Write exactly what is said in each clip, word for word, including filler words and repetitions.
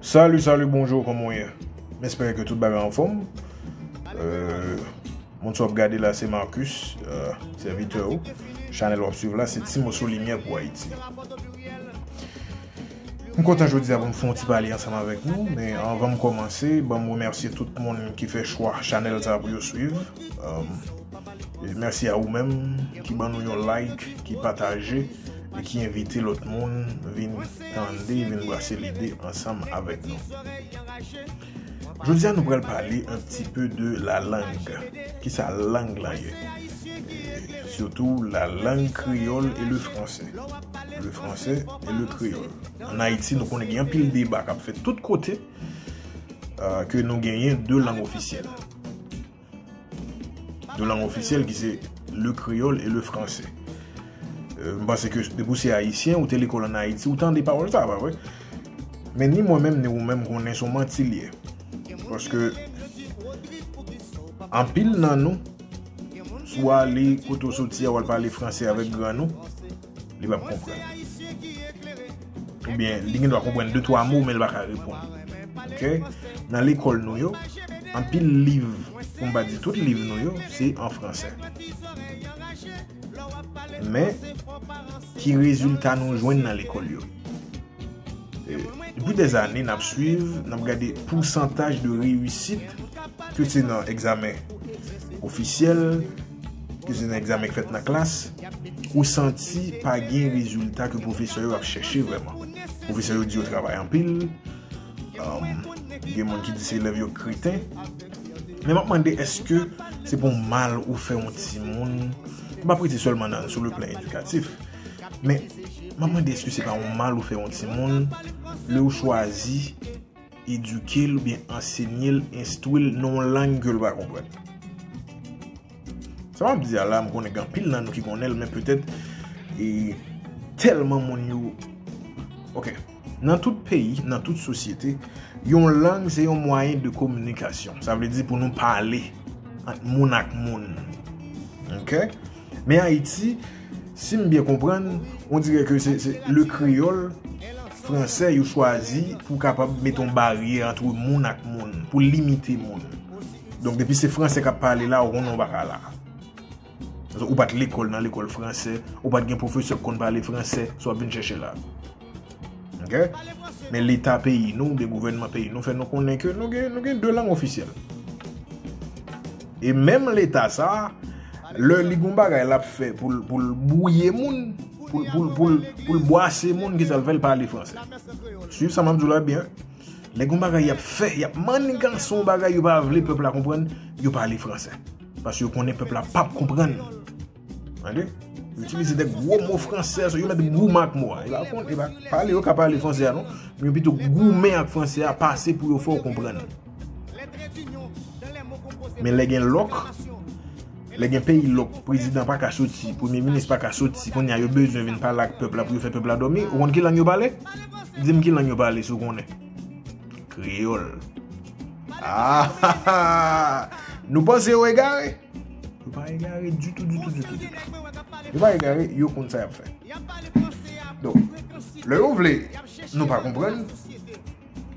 Salut, salut, bonjour, kòman w ye? M espere ke tout bagay anfòm. Euh, moun sa w ap gade la, se Marcus, euh, sèvitè ou. Chanèl w ap swiv la, se Ti Moso Limyè pou Ayiti. M kontan jodi a pou m fè yon ti pale ansanm avèk nou, men anvan m kòmanse, ban m remèsye tout moun ki fè chwa chanèl sa a pou yo swiv. Euh, e mèsi a ou menm ki ban nou yon like, ki pataje, e ki envite lòt moun vin tande, vin brase lide ansanm avèk nou. Jodi a, nou pral pale un petit peu de la langue. Kisa lang lan ye? E sitou la langue créole et le français. Le français et le créole. Ann Ayiti, nou konnen gen anpil deba k ap fèt tout kote, euh, ke nou genyen de lang ofisyèl. De lang ofisyèl ki se le créole et le français. Euh, m panse ke depi w se ayisyen, ou te lekòl ann Ayiti, ou tande pawòl sa, pa vre? Men ni mwen menm, ni ou menm konnen se yon manti l ye. Paske anpil nan nou, si w ale kote w soti a, w al pale franse avèk grann ou, li p ap konprann. Oubyen, li gen dwa konprann de twa mo, men li pa ka reponn. Oke? Nan lekòl nou yo, anpil liv, pou m pa di tout liv nou yo, se an franse. Men, ki rezilta nou jwenn nan lekòl yo? E, depi dèzane, n ap swiv, n ap gade pousantaj de reyisit, ke se nan egzamen ofisyèl, ke se nan egzamen k fèt nan klas, ou santi pa gen rezilta ke pwofesè yo ap chèche vrèman. Pwofesè yo di yo travay anpil, um, gen moun ki di se elèv yo kreten. Men m ap mande, èske se pa yon mal ou fè yon timoun? M p ap rete sèlman nan, sou le plan edikatif. Men, m ap mande, èske se pa yon mal ou fè yon timoun lè ou chwazi edike l oubyen ansenye l, enstwi l nan yon lang ke l pa konprann? Sa m ap di a la, m konnen gen anpil nan nou ki konnen l, men petèt, e, tèlman moun yo, oke. Nan tout peyi, nan tout sosyete, yon lang se yon mwayen de kominikasyon. Sa vle di pou nou pale ant moun ak moun. Oke? Men Ayiti, si m byen konprann, on dirè ke se, se le kreyòl, franse, yo chwazi pou kapab mete yon baryè ant moun ak moun, pou limite moun. Donk, depi se franse k ap pale la, ou konnen w pa ka la. Ou pa t lekòl nan lekòl franse, ou pa t gen pwofesè k konn pale franse, sa w ap vin chèche la. Oke? Men Leta peyi nou, oubyen gouvènman peyi nou, fè nou konnen ke nou gen, nou gen de lang ofisyèl. E menm Leta sa a, lè li gon bagay l ap fè pou l, pou l bwouye moun, pou l, pou l, pou l, pou l bwase moun, kisa l fè? L pale franse. Swiv sa m ap di w la byen. Lè gon bagay y ap fè, y ap manniganse yon bagay yo pa vle pèp la konprann, yo pale franse. Paske yo konnen pèp la p ap konprann. Tande? Yo itilize de gwo mo franse, yo mèt goumen ak mo a. E pa konn, e pa pale yo ka pale franse a non, men yo pito goumen ak franse a pase pou yo fè w konprann. Men lè gen lòk, lè gen peyi lòk, prezidan pa ka soti, premye minis pa ka soti, kounye a yo bezwen vin pale ak pèp la pou yo fè pèp la dòmi, ou konn ki lang yo pale? Di m ki lang yo pale si w konnen. Kreyòl. Ah! Nou panse yo egare? Yo pa egare ditou, ditou, ditou, ditou. Yo pa egare, yo konn sa y ap fè. Donk, lè yo vle nou pa konprann,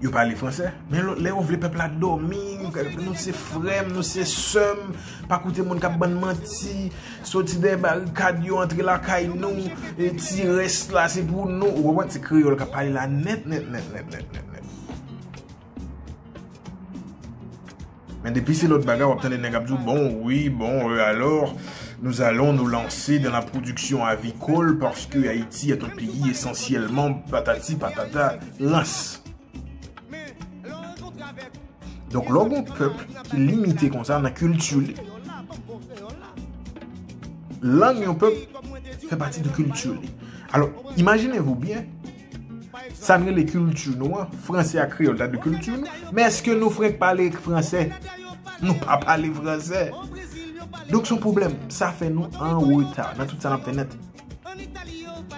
yo pale franse. Men lè, lè yo vle pèp la dòmi, nou se frè m, nou se sè m, pa koute moun k ap ban n manti, soti dèyè barikad yo, antre lakay nou, e ti rès la, se pou nou. Ou konprann? Se kreyòl k ap pale la nèt, nèt, nèt, nèt, nèt, nèt, nèt. Men depi se lòt bagay, w ap tande nèg ap di w, bon, wi, bon, euh, alors, nous allons nous lancer dans la production avicole parce que Haïti est un pays essentiellement patati patata, rans. Donk, lè w gen yon pèp ki limite konsa nan kilti li, lang yon pèp fè pati de kilti li. Alò, imaginez-vous bien, sa n rele kilti nou an, franse ak kreyòl ta de kilti nou, men èske nou frenk pale franse? Nou pa pale franse. Donk, se yon pwoblèm. Sa fè nou an reta nan tout sa n ap fè nèt.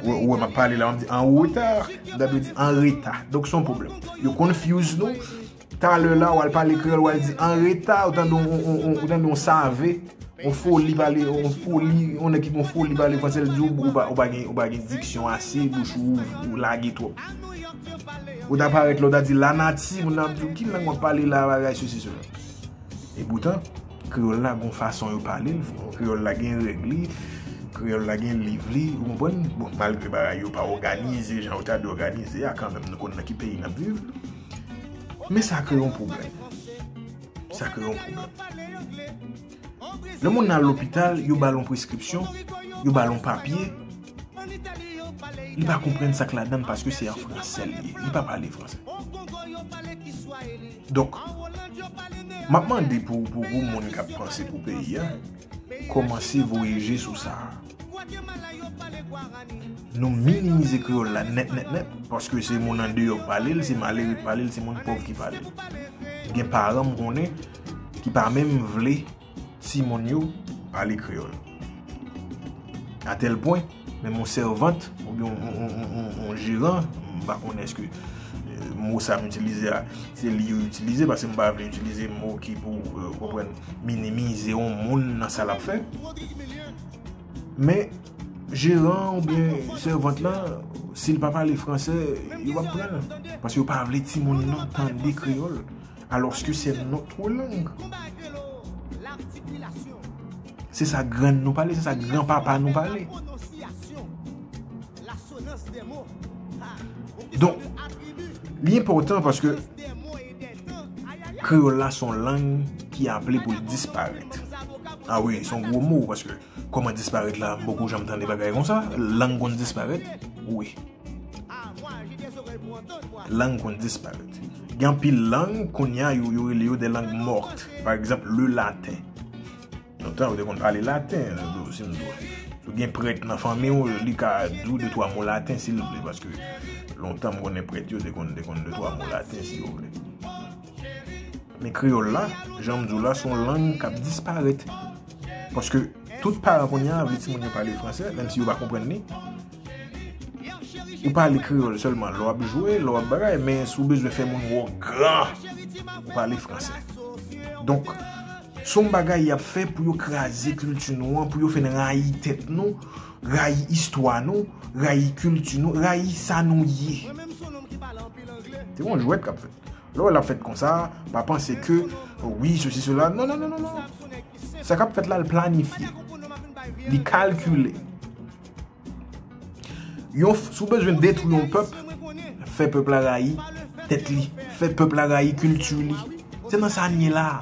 Ou, ou wè m ap pale la, m ap di an reta, m ta dwe di an reta. Donk, se yon pwoblèm. Yo confuse nou. Talè la, w al pale kreyòl, w al di an reta, ou tande yon, yon, yon, ou tande yon save, yon foli pale, yon foli, yon nèg ki gen yon foli pale franse, l di w, ou pa, ou pa gen, ou pa gen diksyon ase, bouch ou, ou lage twòp. Ou ta parèt la, ou ta di lanati, moun nan ap di w ki lang w ap pale la, bagay sesi sela. Epoutan, kreyòl la gon fason yo pale l, kreyòl la gen règ li, kreyòl la gen liv li, ou konprann? Bon, malgre bagay yo pa òganize jan yo ta dwe òganize a, kanmenm nou konn nan ki peyi n ap viv. Men sa kreye yon pwoblèm. Sa kreye yon pwoblèm. Lè moun nan al lopital, yo ba l yon preskripsyon, yo ba l yon papye, li pa konprann sa k ladan l paske se an fransè l ye. Li pa pale fransè. Donk, m ap mande pou, pou, pou moun k ap panse pou peyi a, kòmanse voye je sou sa a. Nou minimize kreyòl la nèt, nèt, nèt, paske se moun andeyò k pale l, se malere k pale l, se moun pòv ki pale l. Gen paran m konnen ki pa menm vle timoun yo pale kreyòl. A tèl pwen, menm yon sèvant oubyen yon, yon, yon, yon, yon jeran, m pa konnen èske, euh, mo sa m itilize a, se li yo itilize, paske m pa vle itilize mo ki pou, euh, konprann, minimize yon moun nan sa l ap fè. Men, jeran oubyen sèvant lan, si l pa pale fransè, yo p ap pran l. Paske yo pa vle timoun nan tande kreyòl. Alòske se notre langue. Se sa grann nou pale, se sa granpapa nou pale. Donk, li enpòtan paske kreyòl la se yon lang ki aple pou l disparèt. A wi, se yon gwo mo, paske kòman disparèt la, m poko janm tande bagay konsa. Lang konn disparèt? Wi. Lang konn disparèt. Gen anpil lang, kounye a, yo, yo rele yo des langues mortes. Pa egzanp, le latin. Lontan, yo te konn pale laten, si m di w. Si w gen prèt nan fanmi w, li ka di w de twa mo laten, si l vle, paske lontan, m konnen prèt yo te konn, te konn de twa mo laten, si yo vle. Men kreyòl la, jan m di w la, se yon lang k ap disparèt. Paske tout paran kounye a vle timoun yo pale fransè, menm si yo pa konprann li. Ou pale kreyòl sèlman lè w ap jwe, lè w ap bagay, men si w bezwen fè moun wè w gran, ou pale fransè. Donk, se yon bagay y ap fè pou yo kraze kilti nou an, pou yo fè n rayi tèt nou, rayi istwa nou, rayi kilti nou, rayi sa nou ye. Se yon jwèt k ap fèt. Lè w wè l ap fèt konsa, pa panse ke, wi, sesi, sela. Non, non, non, non, non. Sa k ap fèt la, l planifye. Li kalkile. Yon, si w bezwen detwi yon pèp, fè pèp la rayi tèt li, fè pèp la rayi kilti li. Se nan sa n ye la.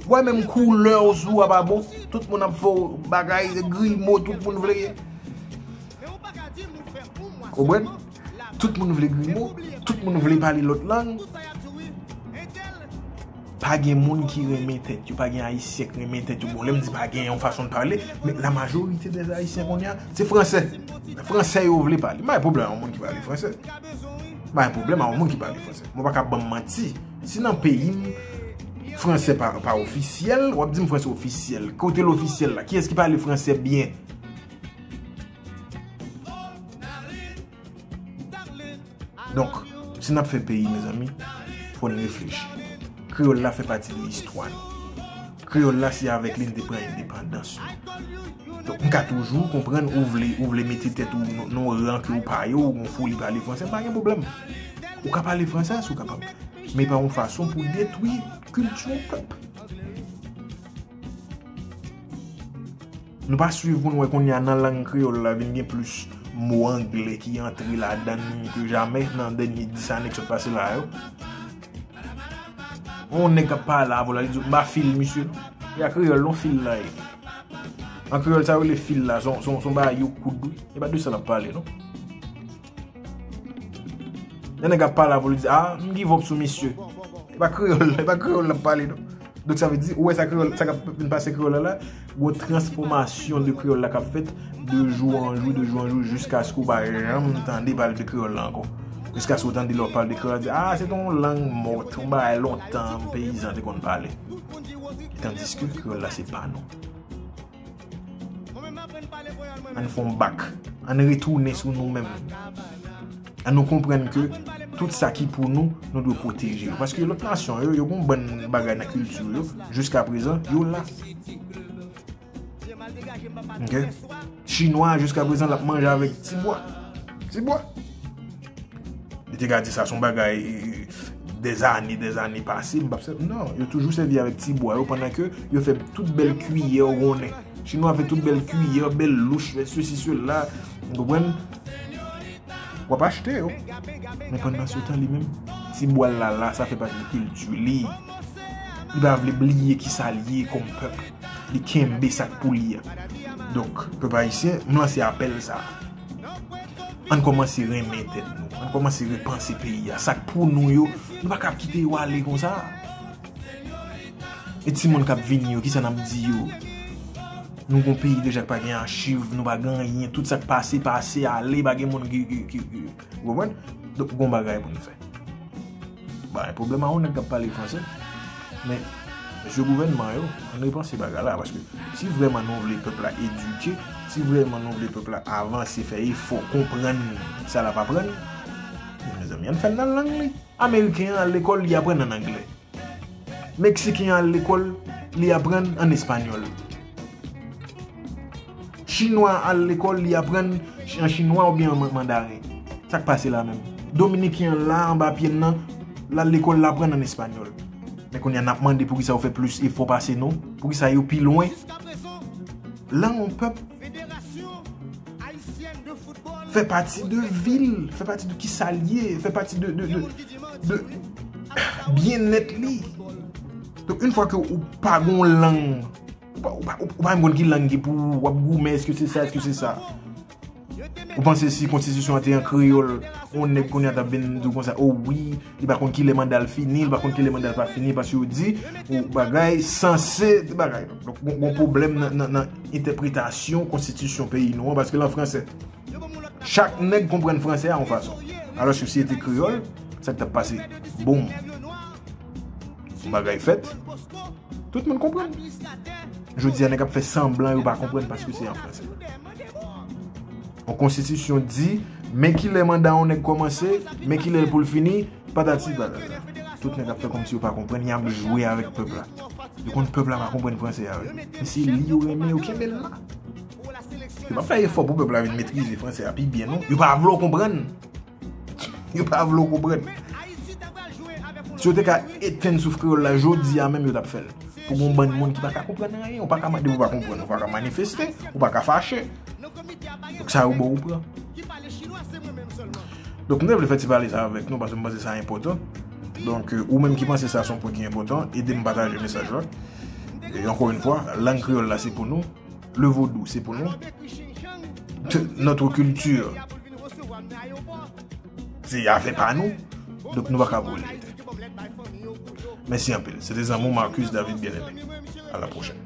W wè menm koulè w sou a pa bon, tout moun ap fè w bagay, grimo, tout moun vle ye. Konprann? Tout moun vle grimo, tout moun vle pale lòt lang. Pa gen moun ki renmen tèt yo, pa gen Ayisyen k renmen tèt yo. Bon, lè m di pa gen yon fason de pale, men la majorite dè Ayisyen kounye a, se fransè. Fransè yo vle pale. M pa gen pwoblèm ak yon moun ki pale fransè. M pa gen pwoblèm ak yon moun ki pale fransè. Mwen pa ka ban m manti. Si nan peyi m, fransè pa, pa ofisyèl, w ap di m fransè ofisyèl. Kote l ofisyèl la? Kiyès ki pale fransè byen? Donk, si n ap fè peyi, mezanmi, fò n reflechi. Kreyòl la fè pati de istwa nou. Kreyòl la, se avèk li n te pran endepandans nou. Donk, m ka toujou konprann ou vle, ou vle mete tèt ou nan, nan yon ran ke ou pa ye, ou gon foli pale fransè, m pa gen pwoblèm. Ou ka pale fransè si w kapab. Men pa yon fason pou detwi kilti yon pèp. Nou pa swiv pou n wè kounye a nan lang kreyòl la vin gen plis mo anglè ki antre ladan l ke jamè nan dènye dis ane k sot pase la yo. On nèg k ap pale avè w la, li di w, "M pa fil misye non." E a kreyòl non fil la ye. An kreyòl sa yo rele fil la, se yon, se yon, se yon bagay yo koud wi. E pa de sa l ap pale non. Yon nèg ap pale avè w, li di, "Ah, m give up sou misye." E pa kreyòl, e pa kreyòl l ap pale non. Donk sa vle di, ou wè sa kreyòl, sa k ap vin pase kreyòl la la, gon transfòmasyon de kreyòl la k ap fèt de jou an jou, de jou an jou, jiskaske w pa janm tande pale de kreyòl la ankò. Jiskaske w tande lè w pale de kreyòl la, di, "Ah, se te yon lang mòt, yon bagay lontan peyizan te konn pale." Tandiske kreyòl la se pa nou. Ann fè yon bak. Ann retounen sou nou menm. Ann nou konprann ke tout sa ki pou nou, nou dwe pwoteje yo. Paske lòt nasyon yo, yo gon bann bagay nan kilti yo, jiska prezan, yo la. Ok? Chinwa, jiska prezan, l ap manje avèk ti bwa. Ti bwa. De Te ka di sa se yon bagay, e, e, dèzane, dèzane pase, m p ap sèvi. Non, yo toujou sèvi avèk ti bwa yo, pandan ke yo fè tout bèl kiyè ronnen. Chinwa fè tout bèl kiyè, bèl louch, fè sesi, sela. Ou konprann? W ap achte yo. Men pandan se tan, li menm, ti bwa l la, la, sa fè pati de kilti li. Li pa vle bliye ki sa l ye kòm pèp. Li kenbe sa k pou li a. Donk, pèp ayisyen, m lanse apèl sa. Ann kòmanse renmen tèt nou. Ann kòmanse repanse peyi a. Sa k pou nou yo, nou pa ka ap kite yo ale konsa. E timoun k ap vini yo, kisa n ap di yo? Nou gon peyi deja k pa gen achiv, nou pa gen anyen. Tout sa k pase, pase, ale, pa gen moun ki, ki, ki, ki, ou konprann? Donk, gon bagay pou n fè. Ba, pwoblèm a yon nèg k ap pale franse. Men, mesye gouvènman yo, ann repanse bagay la, paske si vrèman nou vle pèp la edike, si vrèman nou vle pèp la avanse, fè efò, konprann sa l ap aprann, mezanmi, ann fè l nan lang li. Ameriken an al lekòl, li aprann ann anglè. Meksiken an al lekòl, li aprann ann espanyòl. Chinwa an al lekòl, li aprann ch-, an chinwa oubyen an man-, mandaren. Sa k pase la menm? Dominiken an la, anba pye n nan, l al lekòl, l aprann ann espanyòl. Men kounye a, n ap mande poukisa yo fè plis efò pase nou? Poukisa yo pi lwen? Lang yon pèp fè pati de vi l, fè pati de kisa l ye, fè pati de, de, de, de byennèt li. Donk, yon fwa ke ou pa gon lang, ou pa, ou pa, ou pa menm konn ki lang ki pou ou, w ap goumen, èske se sa, èske se sa. Ou panse si konstitisyon an te an kreyòl, yon nèg kounye a t ap vin di w konsa, o wi, li pa konn kilè manda l fini, li pa konn kilè manda l pa fini, paske yo di, ou bagay, sanse, bagay. Donk, gon, gon pwoblèm nan, nan, nan entèpretasyon konstitisyon peyi nou an, paske l an fransè. Chak nèg konprann fransè a yon fason. Alòske si se te kreyòl, sa k t ap pase? Boum. Yon bagay fèt. Tout moun konprann. Jodi a, nèg ap fè sanblan yo pa konprann paske se an fransè. Yon konstitisyon di, men kilè manda yon nèg kòmanse, men kilè l pou l fini, patati patata. Tout nèg ap fè kòmsi yo pa konprann, y ap jwe avèk pèp la. Yo konn pèp la pa konprann fransè a vre. Men se li yo renmen, yo kenbe l la. Yo p ap fè efò pou pèp la vin metrize fransè a pi byen, non. Yo pa vle w konprann. Yo pa vle w konprann. Si yo te ka etenn souf kreyòl la jodi a menm, yo t ap fè l. Pou gon bann moun ki pa ka konprann anyen, ou pa ka mande pou w pa konprann, ou pa ka manifeste, ou pa ka fache. Donk sa yo ba w ou pran. Donk m te vle fè ti pale sa avèk nou paske m panse sa enpòtan. Donk, euh, ou menm ki panse sa se yon pwen ki enpòtan, ede m pataje mesaj la. E ankò yon fwa, lang kreyòl la se pou nou. Le vodou, se pou nou. Notre culture, se afè pa nou. Donk nou pa ka vòlè tè. Mèsi anpil. Se te zanmi w Marcus David Bien-Aimé. À la prochaine.